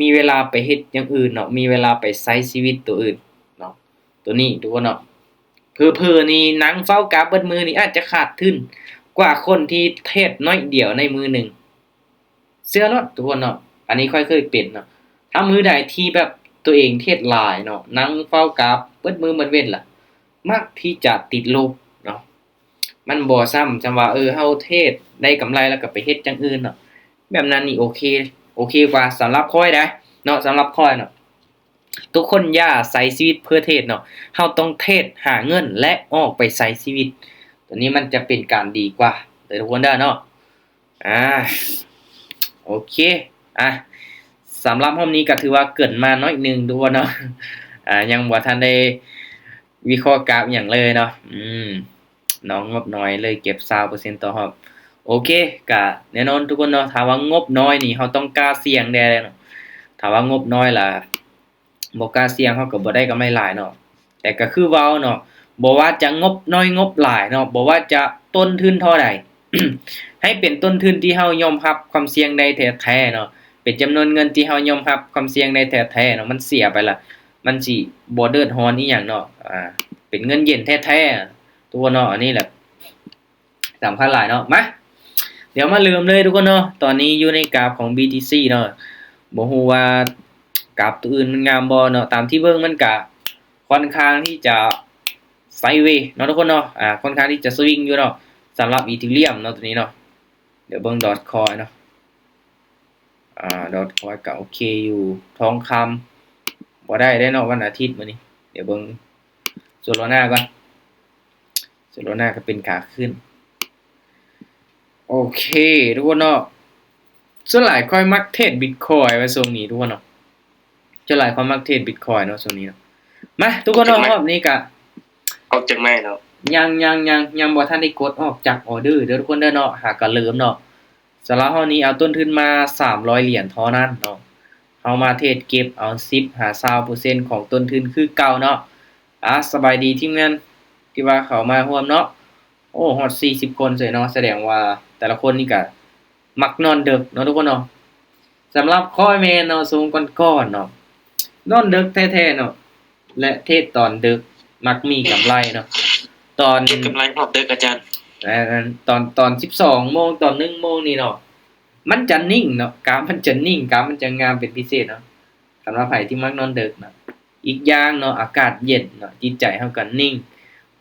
ມີເວລາໄປເຮັດຢ່າງອື່ນເນາະ ມີເວລາໄປໃຊ້ຊີວິດໂຕອື່ນເນາະ ໂຕນີ້ທຸກຄົນເນາະ ເຜີໆນີ້ນັ່ງເຝົ້າກາບເບິດມື້ນີ້ອາດຈະຂາດທຶນກວ່າຄົນທີ່ເທຣດໜ້ອຍດຽວໃນມື້ໜຶ່ງ. ເຊື່ອໂລດທຸກຄົນເນາະ ອັນນີ້ຂ້ອຍເຄີຍເປັນເນາະ ຖ້າມື້ໃດທີ່ແບບຕົວເອງເທຣດຫຼາຍເນາະ ນັ່ງເຝົ້າກາບເບິດມື້ເບິດເວັນລະ ມັກທີ່ຈະຕິດລົບເນາະ ມັນບໍ່ຊ່ຳ ຊ່ຳວ່າ ເອີ ເຮົາເທຣດໄດ້ກຳໄລແລ້ວກໍໄປເຮັດຢ່າງອື່ນເນາະ ແບບນັ້ນນີ້ໂອເຄ ໂອເຄກວ່າ ສຳລັບຂ້ອຍໄດ໋ເນາະ ສຳລັບຂ້ອຍເນາະ ທຸກຄົນຢ່າໃຊ້ຊີວິດເພື່ອເທຣດເນາະ ເຮົາຕ້ອງເທຣດຫາເງິນ ແລະ ອອກໄປໃຊ້ຊີວິດ ຕົວນີ້ມັນຈະເປັນການດີກວ່າເດີທຸກຄົນເດີເນາະ. ອາ ໂອເຄ ອາ ສຳລັບຮອບນີ້ກໍຖືວ່າເກີ່ນມາໜ້ອຍໜຶ່ງທຸກຄົນເນາະ ອາ ຍັງບໍ່ທັນໄດ້ວິເຄາະກາບຫຍັງເລີຍເນາະ ອືມ ນ້ອງງົບນ້ອຍເລີຍເກັບຊາວເປີເຊັນຕໍ່ຮອບ ໂອເຄ ກະແນ່ນອນທຸກຄົນເນາະ ຖ້າວ່າງົບນ້ອຍນີ້ເຮົາຕ້ອງກ້າສ່ຽງແດ່ເນາະ ຖ້າວ່າງົບນ້ອຍລະ ບໍ່ກ້າສ່ຽງ ເຮົາກໍບໍ່ໄດ້ກຳໄລຫຼາຍເນາະ ແຕ່ກໍຄືເວົ້າເນາະ ບໍ່ວ່າຈະງົບນ້ອຍງົບຫຼາຍເນາະ ບໍ່ວ່າຈະຕົ້ນທຶນເທົ່າໃດ ໃຫ້ເປັນຕົ້ນທຶນທີ່ເຮົາຍອມຮັບຄວາມສ່ຽງໄດ້ແທ້ໆເນາະ ເປັນຈຳນວນເງິນທີ່ເຮົາຍອມຮັບຄວາມສ່ຽງໄດ້ແທ້ໆເນາະ ມັນເສຍໄປລະ ມັນຊິບໍ່ເດືອດຮ້ອນອີ່ຫຍັງເນາະ ອາ ເປັນເງິນເຢັນແທ້ໆ ທຸກຄົນເນາະ ອັນນີ້ແຫຼະ ສຳຄັນຫຼາຍເນາະ ມາ ດຽວມາເລີ່ມເລີຍທຸກຄົນເນາະ ຕອນນີ້ຢູ່ໃນກາບຂອງ BTC ເນາະ ບໍ່ຮູ້ວ່າກາບໂຕອື່ນມັນງາມບໍ່ເນາະ ຕາມທີ່ເບິ່ງມັນກະຄ່ອນຂ້າງທີ່ຈະໄຊເວເນາະທຸກຄົນເນາະ ອາ ຄ່ອນຂ້າງທີ່ຈະສະວິງຢູ່ເນາະ ສຳລັບ Ethereum ເນາະ ໂຕນີ້ເນາະ ດຽວເບິ່ງ Dogecoin ເນາະ ອາ Dogecoin ກະໂອເຄຢູ່ ທອງຄຳບໍ່ໄດ້ເດ້ເນາະ ວັນອາທິດມື້ນີ້ ດຽວເບິ່ງ Solana ກ່ອນ Solana ກໍເປັນຂາຂຶ້ນ ໂອເຄ ທຸກຄົນເນາະ ສ່ວນຫຼາຍຂ້ອຍມັກເທຣດ Bitcoin ວ່າຊ່ວງນີ້ທຸກຄົນເນາະ ສ່ວນຫຼາຍຂ້ອຍມັກເທຣດ Bitcoin ເນາະຊ່ວງນີ້ເນາະ ມາ ທຸກຄົນເນາະ ອອກຈາກໃໝ່ ຮອບນີ້ກະ ອອກຈາກໃໝ່ເນາະ ຍັງ ຍັງ ຍັງ ຍັງບໍ່ທັນໄດ້ກົດອອກຈາກ order ເດີທຸກຄົນເດີເນາະ ຫາກະເລີ່ມເນາະ ສຳລັບເຮົານີ້ເອົາຕົ້ນທຶນມາສາມຮ້ອຍຫຼຽນເທົ່ານັ້ນເນາະ ເຮົາມາເທຣດເກັບເອົາສິບຫາຊາວເປີເຊັນຂອງຕົ້ນທຶນຄືເກົ່າເນາະ ອາ ສະບາຍດີທີມງານທີ່ວ່າເຂົ້າມາຮ່ວມເນາະ ໂອ້ ຮອດສີ່ສິບຄົນເສີຍເນາະ ສະແດງວ່າແຕ່ລະຄົນນີ້ກະມັກນອນເດິກເນາະທຸກຄົນເນາະ ສຳລັບຂ້ອຍແມ່ນເນາະ ຊ່ວງກ່ອນໆເນາະ ນອນເດິກແທ້ໆເນາະ ແລະ ເທຣດຕອນເດິກມັກມີກຳໄລເນາະ ຕອນ ເຮັດກຳໄລຮອບເດິກອາຈານ ແມ່ນ ຕອນ ຕອນສິບສອງໂມງ ຕອນໜຶ່ງໂມງນີ້ເນາະ ມັນຈະນິ່ງເນາະ ກາຟມັນຈະນິ່ງ ກາຟມັນຈະງາມເປັນພິເສດເນາະ ສຳລັບໃຜທີ່ມັກນອນເດິກເນາະ ອີກຢ່າງເນາະ ອາກາດເຢັນເນາະ ຈິດໃຈເຮົາກໍນິ່ງ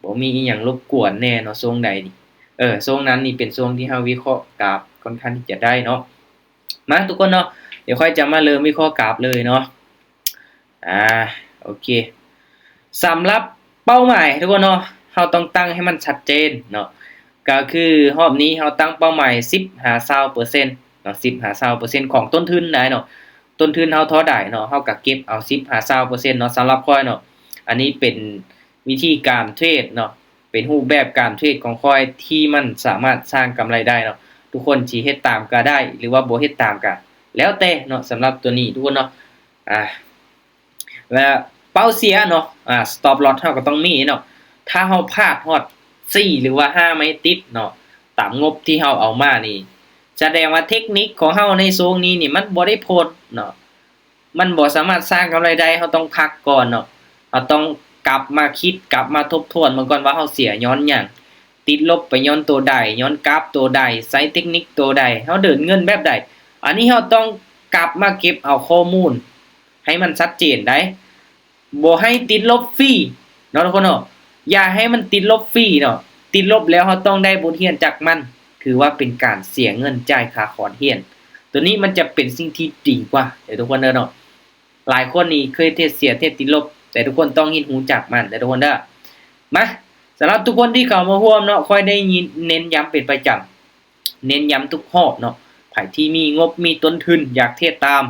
ບໍ່ມີອີ່ຫຍັງລົບກວນແດ່ເນາະ ຊ່ວງໃດນີ້ ເອີ ຊ່ວງນັ້ນນີ້ເປັນຊ່ວງທີ່ເຮົາວິເຄາະກາຟຄ່ອນຂ້າງທີ່ຈະໄດ້ເນາະ ມາທຸກຄົນເນາະ ດຽວຂ້ອຍຈະມາເລີ່ມວິເຄາະກາຟເລີຍເນາະ ອາ ໂອເຄ ສຳລັບເປົ້າໝາຍທຸກຄົນເນາະ ເຮົາຕ້ອງຕັ້ງໃຫ້ມັນຊັດເຈນເນາະ ກໍຄືຮອບນີ້ເຮົາຕັ້ງເປົ້າໝາຍສິບຫາຊາວເປີເຊັນເນາະ ສິບຫາຊາວເປີເຊັນຂອງຕົ້ນທຶນໄດ້ເນາະ ຕົ້ນທຶນເຮົາເທົ່າໃດເນາະ ເຮົາກໍເກັບເອົາສິບຫາຊາວເປີເຊັນເນາະ ສຳລັບຂ້ອຍເນາະ ອັນນີ້ເປັນວິທີການເທຣດເນາະ ເປັນຮູບແບບການເທຣດຂອງຂ້ອຍທີ່ມັນສາມາດສ້າງກຳໄລໄດ້ເນາະ ທຸກຄົນຊິເຮັດຕາມກໍໄດ້ ຫຼືວ່າບໍ່ເຮັດຕາມກໍແລ້ວແຕ່ເນາະ ສຳລັບຕົວນີ້ທຸກຄົນເນາະ ອາ ແລະ ເປົ້າເສຍເນາະ ອາ stop loss ເຮົາກໍຕ້ອງມີເນາະ ຖ້າເຮົາພາດຮອດສີ່ ຫຼືວ່າຫ້າໄມ້ຕິດເນາະ ຕາມງົບທີ່ເຮົາເອົາມານີ້ ສະແດງວ່າເທັກນິກຂອງເຮົາໃນຊ່ວງນີ້ນີ້ມັນບໍ່ໄດ້ຜົນເນາະ ມັນບໍ່ສາມາດສ້າງກຳໄລໄດ້ ເຮົາຕ້ອງພັກກ່ອນເນາະ ເຮົາຕ້ອງກັບມາຄິດ ກັບມາທົບທວນເບິ່ງກ່ອນວ່າເຮົາເສຍຍ້ອນຫຍັງ ຕິດລົບໄປຍ້ອນໂຕໃດ ຍ້ອນກາຟໂຕໃດ ໃຊ້ເທັກນິກໂຕໃດ ເຮົາເດີນເງິນແບບໃດ ອັນນີ້ເຮົາຕ້ອງກັບມາເກັບເອົາຂໍ້ມູນໃຫ້ມັນຊັດເຈນໄດ໋ ບໍ່ໃຫ້ຕິດລົບຟຣີເນາະທຸກຄົນເນາະ ຢ່າໃຫ້ມັນຕິດລົບຟຣີເນາະ ຕິດລົບແລ້ວເຮົາຕ້ອງໄດ້ບົດຮຽນຈາກມັນ ຖືວ່າເປັນການເສຍເງິນຈ່າຍຄ່າຄອນຮຽນ ໂຕນີ້ມັນຈະເປັນສິ່ງທີ່ດີກວ່າເດີທຸກຄົນເດີເນາະ ຫຼາຍຄົນນີ້ເຄີຍເທດເສຍເທດຕິດລົບ ແຕ່ທຸກຄົນຕ້ອງເຮັດຮູ້ຈັກມັນເດີທຸກຄົນເດີ. ມາ ສຳລັບທຸກຄົນທີ່ເຂົ້າມາຮ່ວມເນາະ ຂ້ອຍໄດ້ຍິນເນັ້ນຢ້ຳເປັນປະຈຳ ເນັ້ນຢ້ຳທຸກຮອບເນາະ ໃຜທີ່ມີງົບມີຕົ້ນທຶນ ຢາກເທດຕາມ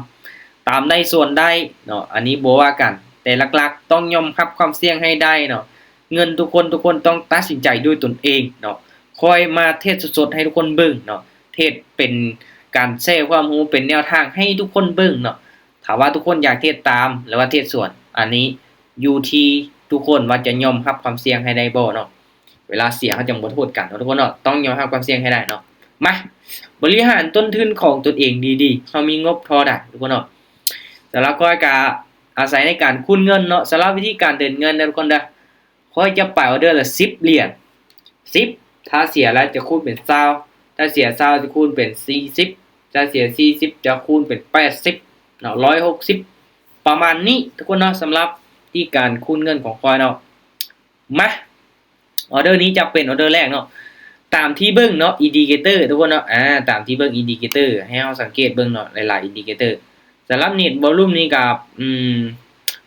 ຕາມໄດ້ສ່ວນໄດ້ເນາະ ອັນນີ້ບໍ່ວ່າກັນ ແຕ່ຫຼັກໆຕ້ອງຍອມຮັບຄວາມສ່ຽງໃຫ້ໄດ້ເນາະ ເງິນທຸກຄົນ ທຸກຄົນຕ້ອງຕັດສິນໃຈດ້ວຍຕົນເອງເນາະ ຂ້ອຍມາເທດສົດໆໃຫ້ທຸກຄົນເບິ່ງເນາະ ເທດເປັນການແຊຄວາມຮູ້ ເປັນແນວທາງໃຫ້ທຸກຄົນເບິ່ງເນາະ ຖ້າວ່າທຸກຄົນຢາກເທດຕາມ ຫຼືວ່າເທດສວນ ອັນນີ້ຢູ່ທີ່ທຸກຄົນວ່າຈະຍອມຮັບຄວາມສ່ຽງໃຫ້ໄດ້ບໍ່ເນາະ ເວລາເສຍເຮົາຈັ່ງບໍ່ໂທດກັນເນາະ ທຸກຄົນເນາະ ຕ້ອງຍອມຮັບຄວາມສ່ຽງໃຫ້ໄດ້ເນາະ ມາ ບໍລິຫານຕົ້ນທຶນຂອງຕົນເອງດີໆ ເຮົາມີງົບເທົ່າໃດ ທຸກຄົນເນາະ ສຳລັບຂ້ອຍກະອາໄສໃນການຄູນເງິນເນາະ. ສຳລັບວິທີການເດີນເງິນເດີທຸກຄົນເດີ ຂ້ອຍຈະໄປອອເດີລະສິບຫຼຽນ ສິບ ຖ້າເສຍແລ້ວຈະຄູນເປັນຊາວ ຖ້າເສຍຊາວຈະຄູນເປັນສີ່ສິບ ຖ້າເສຍສີ່ສິບຈະຄູນເປັນແປດສິບເນາະ ຮ້ອຍຫົກສິບ ປະມານນີ້ທຸກຄົນເນາະ. ສຳລັບວິທີການຄູນເງິນຂອງຂ້ອຍເນາະ ມາ ອອເດີນີ້ຈະເປັນອອເດີແລກເນາະ ຕາມທີ່ເບິ່ງເນາະ ອິນດິເຄເຕີທຸກຄົນເນາະ ອາ ຕາມທີ່ເບິ່ງອິນດິເຄເຕີ ໃຫ້ເຮົາສັງເກດເບິ່ງເນາະ ຫຼາຍໆອິນດິເຄເຕີ. ສຳລັບເນັດວອລຸ່ມນີ້ກະ ອືມ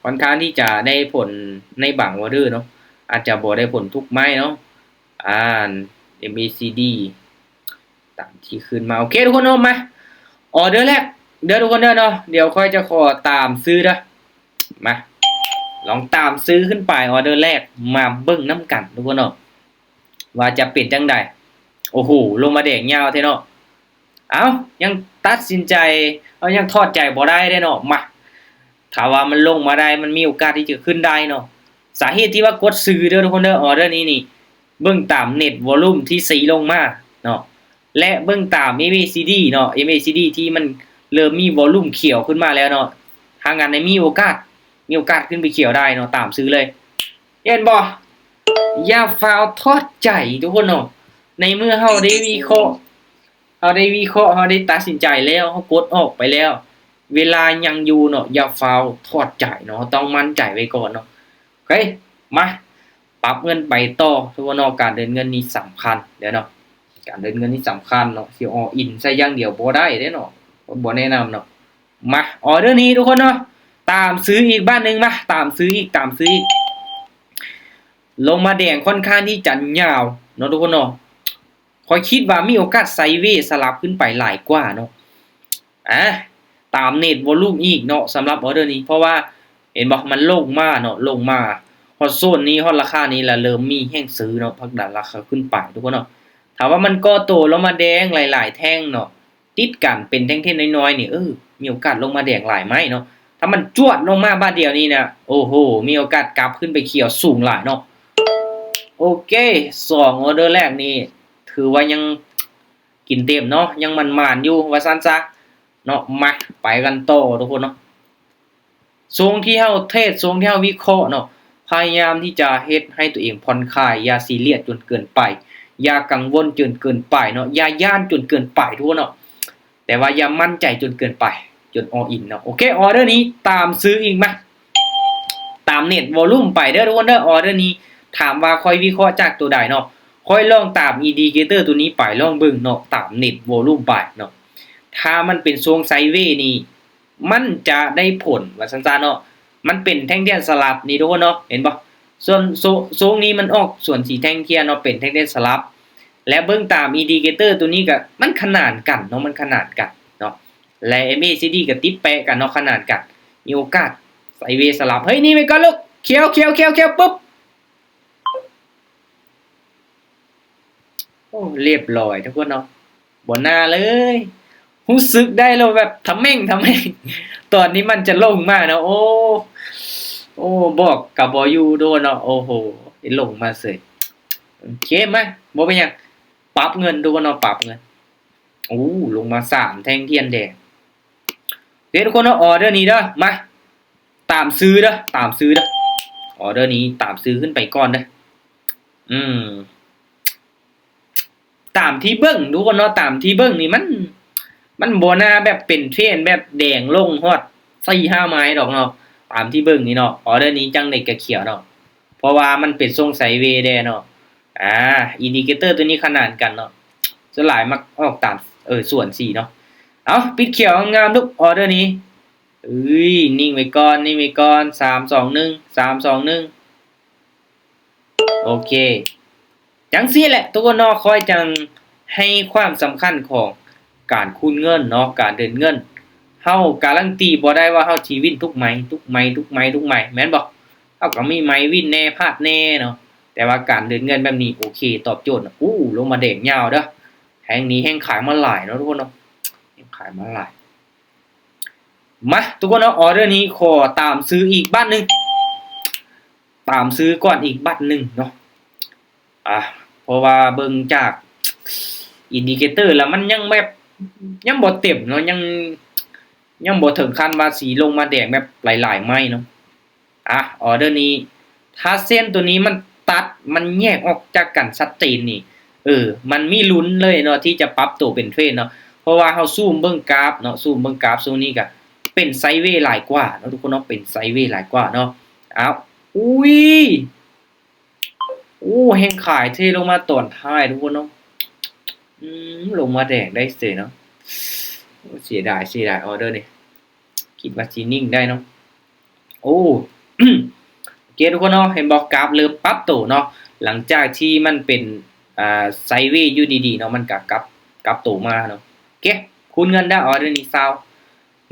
ຂ້ອນຂ້າງທີ່ຈະໄດ້ຜົນໃນບາງອອເດີເນາະ ອາດຈະບໍ່ໄດ້ຜົນທຸກໄມ້ເນາະ ອາ ເອັມເອຊີດີ ຕາມທີ່ຂຶ້ນມາ. ໂອເຄທຸກຄົນເນາະ ມາ ອອເດີແລກເດີທຸກຄົນເດີເນາະ ດຽວຂ້ອຍຈະຂໍຕາມຊື້ເດີ ມາ ລອງຕາມຊື້ຂຶ້ນໄປ ອອເດີແລກ ມາເບິ່ງນຳກັນທຸກຄົນເນາະ ວ່າຈະເປັນຈັ່ງໃດ. ໂອ້ໂຫ ລົງມາແດງຍາວແທ້ເນາະ. ເອົ້າ ຍັງຕັດສິນໃຈ ເອົາ ຍັງຖອດໃຈບໍ່ໄດ້ເດ້ເນາະ ມາ ຖ້າວ່າມັນລົງມາໄດ້ ມັນມີໂອກາດທີ່ຈະຂຶ້ນໄດ້ເນາະ. ສາເຫດທີ່ວ່າກົດຊື້ເດີທຸກຄົນເດີ ອອເດີນີ້ນີ້ ເບິ່ງຕາມເນັດວອລຸ່ມທີ່ຊີ້ລົງມາເນາະ ແລະ ເບິ່ງຕາມເອັມເອຊີດີເນາະ ເອັມເອຊີດີທີ່ມັນເລີ່ມມີວອລຸ່ມຂຽວຂຶ້ນມາແລ້ວເນາະ ຖ້າງນັ້ນມີໂອກາດ ມີໂອກາດຂຶ້ນໄປຂຽວໄດ້ເນາະ ຕາມຊື້ເລີຍ. ເຫັນບໍ່? ຢ່າຟ້າວຖອດໃຈທຸກຄົນເນາະ ໃນເມື່ອເຮົາໄດ້ວິເຄາະ ເຮົາໄດ້ວິເຄາະ ເຮົາໄດ້ຕັດສິນໃຈແລ້ວ ເຮົາກົດອອກໄປແລ້ວ ເວລາຍັງຢູ່ເນາະ ຢ່າຟ້າວຖອດໃຈເນາະ ເຮົາຕ້ອງໝັ້ນໃຈໄວ້ກ່ອນເນາະ. ໂອເຄ ມາ ປັບເງິນໄປຕໍ່ ທຸກຄົນເນາະ ການເດີນເງິນນີ້ສຳຄັນເດີເນາະ ການເດີນເງິນນີ້ສຳຄັນເນາະ ຊິອໍອິນໃສ່ຢ່າງດຽວບໍ່ໄດ້ເດ້ເນາະ ບໍ່ແນະນຳເນາະ. ມາ ອອເດີນີ້ທຸກຄົນເນາະ ຕາມຊື້ອີກບາດໜຶ່ງ ມາ ຕາມຊື້ອີກ ຕາມຊື້ອີກ. ລົງມາແດງຂ້ອນຂ້າງທີ່ຈະຍາວເນາະທຸກຄົນເນາະ ຂ້ອຍຄິດວ່າມີໂອກາດໄຊເວສະຫຼັບຂຶ້ນໄປຫຼາຍກວ່າເນາະ. ອາ ຕາມເນັດວອລຸ່ມອີກເນາະ ສຳລັບອອເດີນີ້ ເພາະວ່າ ເຫັນບໍ່ ມັນລົງມາເນາະ ລົງມາຮອດໂຊນນີ້ ຮອດລາຄານີ້ລະເລີ່ມມີແຮງຊື້ເນາະ ຜັກດັນລາຄາຂຶ້ນໄປທຸກຄົນເນາະ. ຖ້າວ່າມັນກໍ່ໂຕລົງມາແດງຫຼາຍໆແທ່ງເນາະ ຕິດກັນເປັນແທ່ງໆນ້ອຍໆນີ້ ເອີ ມີໂອກາດລົງມາແດງຫຼາຍໄມ້ເນາະ. ຖ້າມັນຈວດລົງມາບາດດຽວນີ້ນະ ໂອ້ໂຫ ມີໂອກາດກັບຂຶ້ນໄປຂຽວສູງຫຼາຍເນາະ. ໂອເຄ ສອງອອເດີແລກນີ້ ຖືວ່າຍັງກິນເຕັມເນາະ ຍັງໝານໆຢູ່ວ່າຊັ້ນຊະເນາະ. ມາ ໄປກັນຕໍ່ທຸກຄົນເນາະ. ຊ່ວງທີ່ເຮົາເທຣດ ຊ່ວງທີ່ເຮົາວິເຄາະເນາະ ພະຍາຍາມທີ່ຈະເຮັດໃຫ້ຕົວເອງຜ່ອນຄາຍ ຢ່າຊີຣຽສຈົນເກີນໄປ ຢ່າກັງວົນຈົນເກີນໄປເນາະ ຢ່າຢ້ານຈົນເກີນໄປທຸກຄົນເນາະ ແຕ່ວ່າຢ່າໝັ້ນໃຈຈົນເກີນໄປ ຈົນອໍອິນເນາະ. ໂອເຄ ອອເດີນີ້ຕາມຊື້ອີກ ມາ ຕາມເນັດວອລຸ່ມໄປເດີທຸກຄົນເດີ. ອອເດີນີ້ຖາມວ່າຂ້ອຍວິເຄາະຈາກໂຕໃດເນາະ ຂ້ອຍລອງຕາມອິນດິເຄເຕີໂຕນີ້ໄປ ລອງເບິ່ງເນາະ ຕາມເນັດວອລຸ່ມໄປເນາະ. ຖ້າມັນເປັນຊ່ວງໄຊເວນີ້ ມັນຈະໄດ້ຜົນວ່າຊັ້ນຊະເນາະ. ມັນເປັນແທ່ງທຽນສະຫຼັບນີ້ທຸກຄົນເນາະ ເຫັນບໍ່? ສ່ວນໂຊ- ໂຊນນີ້ມັນອອກສ່ວນສີແທ່ງທຽນເນາະ ເປັນແທ່ງທຽນສະຫຼັບ ແລະ ເບິ່ງຕາມອິນດິເຄເຕີໂຕນີ້ກະ ມັນຂະໜານກັນເນາະ ມັນຂະໜານກັນເນາະ ແລະ ເອັມເອຊີດີກະຕິດແປະກັນເນາະ ຂະໜານກັນ ມີໂອກາດໄຊເວສະຫຼັບ. ເຮີ້ຍ ນີ້ໄວ້ກ່ອນລູກ ຂຽວ ຂຽວ ຂຽວ ຂຽວ ປຶບ ໂອ້ ລຽບລ້ອຍທຸກຄົນເນາະ ບໍ່ໜ້າເລີຍ. ຮູ້ສຶກໄດ້ແລ້ວແບບທະແມ່ງ ທະແມ່ງ ຕອນນີ້ມັນຈະລົງມາເນາະ. ໂອ້ ໂອ້ ບອກກະບໍ່ຢູ່ໂດນເນາະ. ໂອ້ໂຫ ລົງມາເສີຍ. ໂອເຄ ມາ ບໍ່ເປັນຫຍັງ ປັບເງິນທຸກຄົນເນາະ ປັບເງິນ. ໂອ້ ລົງມາສາມແທ່ງທຽນແດງ. ໂອເຄທຸກຄົນເນາະ ອອເດີນີ້ເດີ ມາ ຕາມຊື້ເດີ ຕາມຊື້ເດີ ອອເດີນີ້ຕາມຊື້ຂຶ້ນໄປກ່ອນເດີ. ອືມ ຕາມທີ່ເບິ່ງທຸກຄົນເນາະ ຕາມທີ່ເບິ່ງນີ້ມັນ ມັນບໍ່ໜ້າແບບເປັນເທຣນແບບແດງລົງຮອດສີ່ຫ້າໄມ້ດອກເນາະ ຕາມທີ່ເບິ່ງນີ້ເນາະ. ອອເດີນີ້ຈັ່ງໃດກະຂຽວເນາະ ເພາະວ່າມັນເປັນຊົງໄຊເວແດ່ເນາະ. ອາ ອິນດິເຄເຕີໂຕນີ້ຂະໜານກັນເນາະ ສ່ວນຫຼາຍມັກອອກຕາມ ເອີ ສ່ວນສີເນາະ. ເອົາ ປິດຂຽວງາມໆ ລູກ ອອເດີນີ້. ເອີຍ ນິ່ງໄວ້ກ່ອນ ນິ່ງໄວ້ກ່ອນ ສາມ ສອງ ໜຶ່ງ ສາມ ສອງ ໜຶ່ງ. ໂອເຄ ຈັ່ງຊີ້ແຫຼະທຸກຄົນເນາະ ຂ້ອຍຈັ່ງໃຫ້ຄວາມສຳຄັນຂອງການຄູນເງິນເນາະ ການເດີນເງິນ. ເຮົາກາລັນຕີບໍ່ໄດ້ວ່າເຮົາຊິວິນທຸກໄມ້ ທຸກໄມ້ ທຸກໄມ້ ທຸກໄມ້ ແມ່ນບໍ່? ເຮົາກະມີໄມ້ວິນແດ່ ພາດແດ່ເນາະ ແຕ່ວ່າການເດີນເງິນແບບນີ້ ໂອເຄ ຕອບໂຈດ. ໂອ້ ລົງມາແດງຍາວເດີ ແຮງນີ້ແຮງຂາຍມາຫຼາຍເນາະທຸກຄົນເນາະ ແຮງຂາຍມາຫຼາຍ. ມາ ທຸກຄົນເນາະ ອອເດີນີ້ຂໍຕາມຊື້ອີກບາດໜຶ່ງ ຕາມຊື້ກ່ອນອີກບາດໜຶ່ງເນາະ. ອາ ເພາະວ່າເບິ່ງຈາກອິນດິເຄເຕີແລ້ວ ມັນຍັງແບບ ຍັງບໍ່ເຕັມເນາະ ຍັງ ຍັງບໍ່ເຖິງຂັ້ນວ່າຊິລົງມາແດງແບບຫຼາຍໆໄມ້ເນາະ. ອ່ະ ອໍເດີນີ້ ຖ້າເສັ້ນໂຕນີ້ມັນຕັດ ມັນແຍກອອກຈາກກັນຊັດເຈນນີ້ ເອີ ມັນມີລຸ້ນເລີຍເນາະ ທີ່ຈະປັບໂຕເປັນເທຣນເນາະ. ເພາະວ່າເຮົາຊູມເບິ່ງກາຟເນາະ ຊູມເບິ່ງກາຟຊ່ວງນີ້ກະເປັນໄຊເວຫຼາຍກວ່າເນາະ ທຸກຄົນເນາະ ເປັນໄຊເວຫຼາຍກວ່າເນາະ. ອ້າວ ອຸ້ຍ ໂອ້ ແຮງຂາຍເທລົງມາຕອນທ້າຍ ທຸກຄົນເນາະ. ອືມ ລົງມາແດງໄດ້ເສຍເນາະ. ໂອ້ ເສຍດາຍ ເສຍດາຍ ອໍເດີນີ້ ຄິດວ່າຊິນິ່ງໄດ້ເນາະ. ໂອ້ ໂອເຄ ທຸກຄົນເນາະ ເຫັນບໍ່ ກາຟເລີ່ມປັບໂຕເນາະ ຫຼັງຈາກທີ່ມັນເປັນ ອ່າ ໄຊເວຢູ່ດີໆເນາະ ມັນກະກັບ ກັບໂຕມາເນາະ. ໂອເຄ ຄູນເງິນໄດ້ ອໍເດີນີ້ ຊາວ.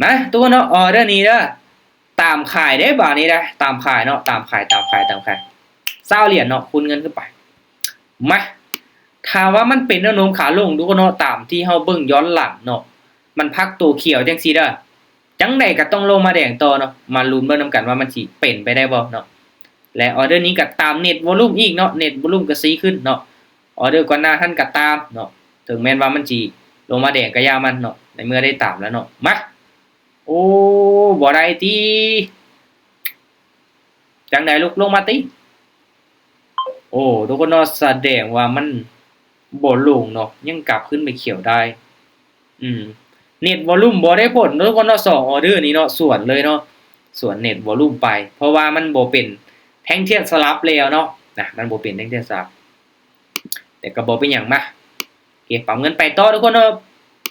ມາ ທຸກຄົນເນາະ ອໍເດີນີ້ເດີ ຕາມຂາຍເດ້ ບາດນີ້ເດ້ ຕາມຂາຍເນາະ ຕາມຂາຍ ຕາມຂາຍ ຕາມຂາຍ ຊາວຫຼຽນເນາະ ຄູນເງິນຂຶ້ນໄປ. ມາ ຖ້າວ່າມັນເປັນແນວໂນ້ມຂາລົງ ທຸກຄົນເນາະ ຕາມທີ່ເຮົາເບິ່ງຍ້ອນຫຼັງເນາະ ມັນພັກໂຕຂຽວຈັ່ງຊີ້ເດີ ຈັ່ງໃດກະຕ້ອງລົງມາແດງຕໍ່ເນາະ. ມາລຸ້ນເບິ່ງນຳກັນວ່າມັນຊິເປັນໄປໄດ້ບໍ່ເນາະ. ແລະ ອໍເດີນີ້ກະຕາມເນັດວອລຸມອີກເນາະ ເນັດວອລຸມກະຊີ້ຂຶ້ນເນາະ. ອໍເດີກ່ອນໜ້າຫັ້ນກະຕາມເນາະ ເຖິງແມ່ນວ່າມັນຊິລົງມາແດງກະຢ່າມັນເນາະ ໃນເມື່ອໄດ້ຕາມແລ້ວເນາະ. ມາ ໂອ້ ບໍ່ໄດ້ຕິ ຈັ່ງໃດລູກ ລົງມາຕິ. ໂອ້ ທຸກຄົນເນາະ ສະແດງວ່າມັນບໍ່ລົງເນາະ ຍັງກັບຂຶ້ນໄປຂຽວໄດ້. ອືມ ເນັດວອລຸມບໍ່ໄດ້ຜົນເນາະ ທຸກຄົນເນາະ ສອງອໍເດີນີ້ເນາະ ສວນເລີຍເນາະ ສວນເນັດວອລຸມໄປ ເພາະວ່າມັນບໍ່ເປັນແທ່ງທຽນສະຫຼັບແລ້ວເນາະ ນະ ມັນບໍ່ເປັນແທ່ງທຽນສະຫຼັບ. ແຕ່ກະບໍ່ເປັນຫຍັງ ມາ ເກັບປຳເງິນໄປຕໍ່ ທຸກຄົນເນາະ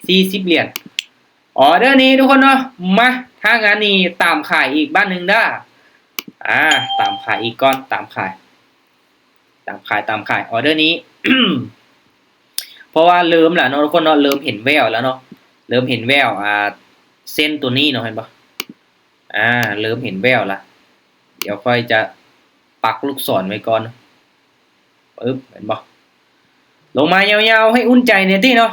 ສີ່ສິບຫຼຽນ. ອໍເດີນີ້ ທຸກຄົນເນາະ ມາ ຖ້າງານນີ້ຕາມຂາຍອີກບາດໜຶ່ງເດີ. ອ່າ ຕາມຂາຍອີກກ່ອນ ຕາມຂາຍ ຕາມຂາຍ ຕາມຂາຍ ອໍເດີນີ້ ເພາະວ່າເລີ່ມແລ້ວເນາະ ທຸກຄົນເນາະ ເລີ່ມເຫັນແວວແລ້ວເນາະ ເລີ່ມເຫັນແວວ ອ່າ ເສັ້ນໂຕນີ້ເນາະ ເຫັນບໍ່ ອ່າ ເລີ່ມເຫັນແວວລະ. ດຽວຂ້ອຍຈະປັກລູກສອນໄວ້ກ່ອນ ປຶບ ເຫັນບໍ່ ລົງມາຍາວໆ ໃຫ້ອຸ່ນໃຈແດ່ຕິເນາະ.